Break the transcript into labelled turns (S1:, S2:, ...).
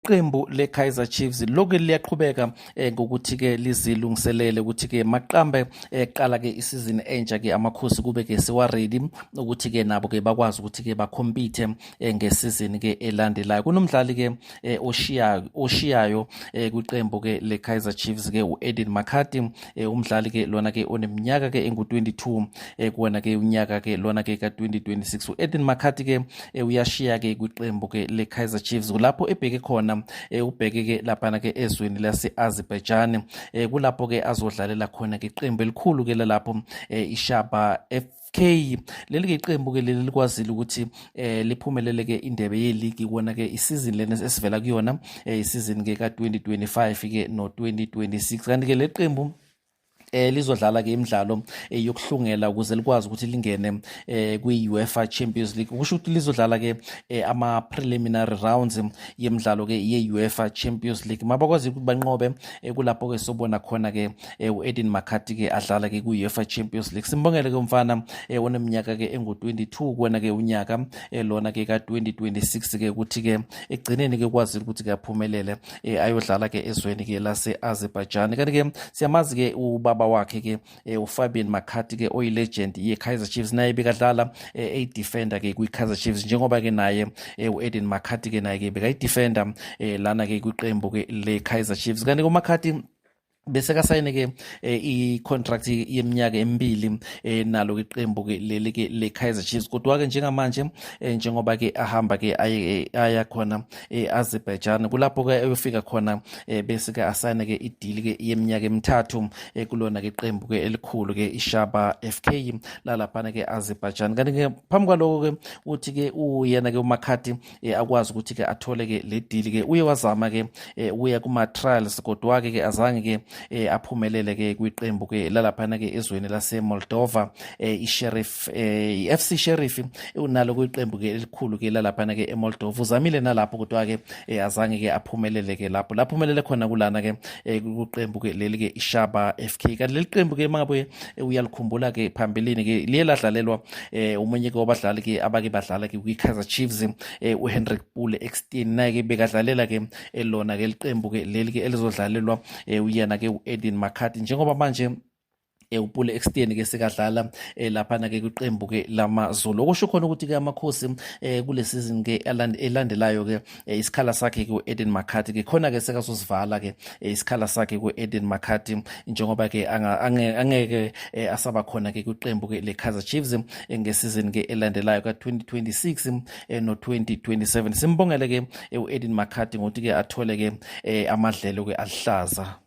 S1: Iqembu le-Kaizer Chiefs lokhu liyaqhubeka ngokuthi-ke lizilungiselele ukuthi-ke maqambe eqala-ke isizini entsha-ke amakhosi kube-ke sewa-ready ukuthi-ke nabo-ke bakwazi ukuthi-ke bakhompithe ngesizini-ke elandelayo. Kunomdlali-ke oshiyayo oshiyayo kwiqembu-ke le-Kaizer Chiefs-ke u-Aden McCarthy, umdlali-ke lona-ke oneminyaka-ke engu-22 kuwona-ke unyaka-ke lona-ke ka-2026. U-Aden McCarthy-ke uyashiya-ke kwiqembu-ke le-Kaizer Chiefs kulapho ebheke khona, ubheke-ke laphana-ke ezweni lase-Azerbaijan, kulapho-ke azodlalela khona-ke iqembu elikhulu-ke lalapho, iShaba FK. Leli ke iqembu ke leli likwazile ukuthi liphumelele ke indebe yeligi kuwona ke isizini lena esivela kuyona, isizini ke ka-2025 ke no-2026. Kanti ke leqembu lizodlala ke imidlalo yokuhlungela ukuze likwazi ukuthi lingene kwi-UEFA Champions League. Kusho ukuthi lizodlala ke ama preliminary rounds yemidlalo ke ye-UEFA Champions League. Mabakwazi ukuthi banqobe, kulapho ke sobona khona ke u-Aden McCarthy ke adlala ke kwi-UEFA Champions League. Simbongele ke umfana oneminyaka ke engu-22 kuwena ke unyaka lona ke ka-2026 ke ukuthi ke ekugcineni ke kwazi ukuthi ke aphumelele, ayodlala ke ezweni ke lase-Azerbaijan. Kanti ke siyamazi ke ubaba wakhe ke, uFabian McCarthy ke, oyi-legend ye-Kaizer Chiefs, naye bekadlala eyi-defender ke kwi-Kaizer Chiefs, njengoba ke naye u-Aden McCarthy ke naye ke bekayi-defender lana ke kwiqembu ke le-Kaizer Chiefs. Kanti uMcCarthy bese kasayine ke i-contract yeminyaka emibili nalo ke iqembu ke leli ke le Kaizer Chiefs. Kodwa ke njengamanje, njengoba ke ahamba ke aye aya khona eAzerbaijan, kulapho ke eyofika khona bese ke asayine ke i-deal ke yeminyaka emithathu kulona ke iqembu ke elikhulu ke iShaba FK lalaphana ke Azerbaijan. Kanti ke phambi kwaloko ke uthi ke uyena ke uMcCarthy akwazi ukuthi ke athole ke le deal ke, uye wazama ke uya kuma trials, kodwa ke azange ke aphumelele ke kwiqembu ke lalaphana ke ezweni lase Moldova, iSheriff, iFC Sheriff. Unalo kwiqembu ke elikhulu ke lalaphana ke eMoldova. Uzamile nalapho, kodwa ke azange ke aphumelele ke lapho. Laphumelele khona kulana ke kuqembu ke leli ke iShaba FK. Kanti leli qembu ke, mangabe uyalikhumbula ke phambilini ke, liye ladlalelwa umunye ke wabadlali ke abake badlala ke kwi-Kaizer Chiefs, uHendrik Pule Ekstein, naye ke bekadlalela ke lona ke liqembu ke leli ke elizodlalelwa uyena ke u-Aden McCarthy, njengoba manje uPule Ekstein ke sekadlala laphana ke kwiqembu ke lamaZulu. Okusho khona ukuthi ke amakhosi kule season ke elandelayo ke, isikhala sakhe ku Aden McCarthy ke khona ke sekazosivala ke isikhala sakhe ku Aden McCarthy, njengoba ke angeke asaba khona ke kwiqembu ke le Kaizer Chiefs ngesizini ke elandelayo ka 2026 no 2027. Simbongele ke uAden McCarthy ngokuthi ke athole ke amadlelo ke aluhlaza.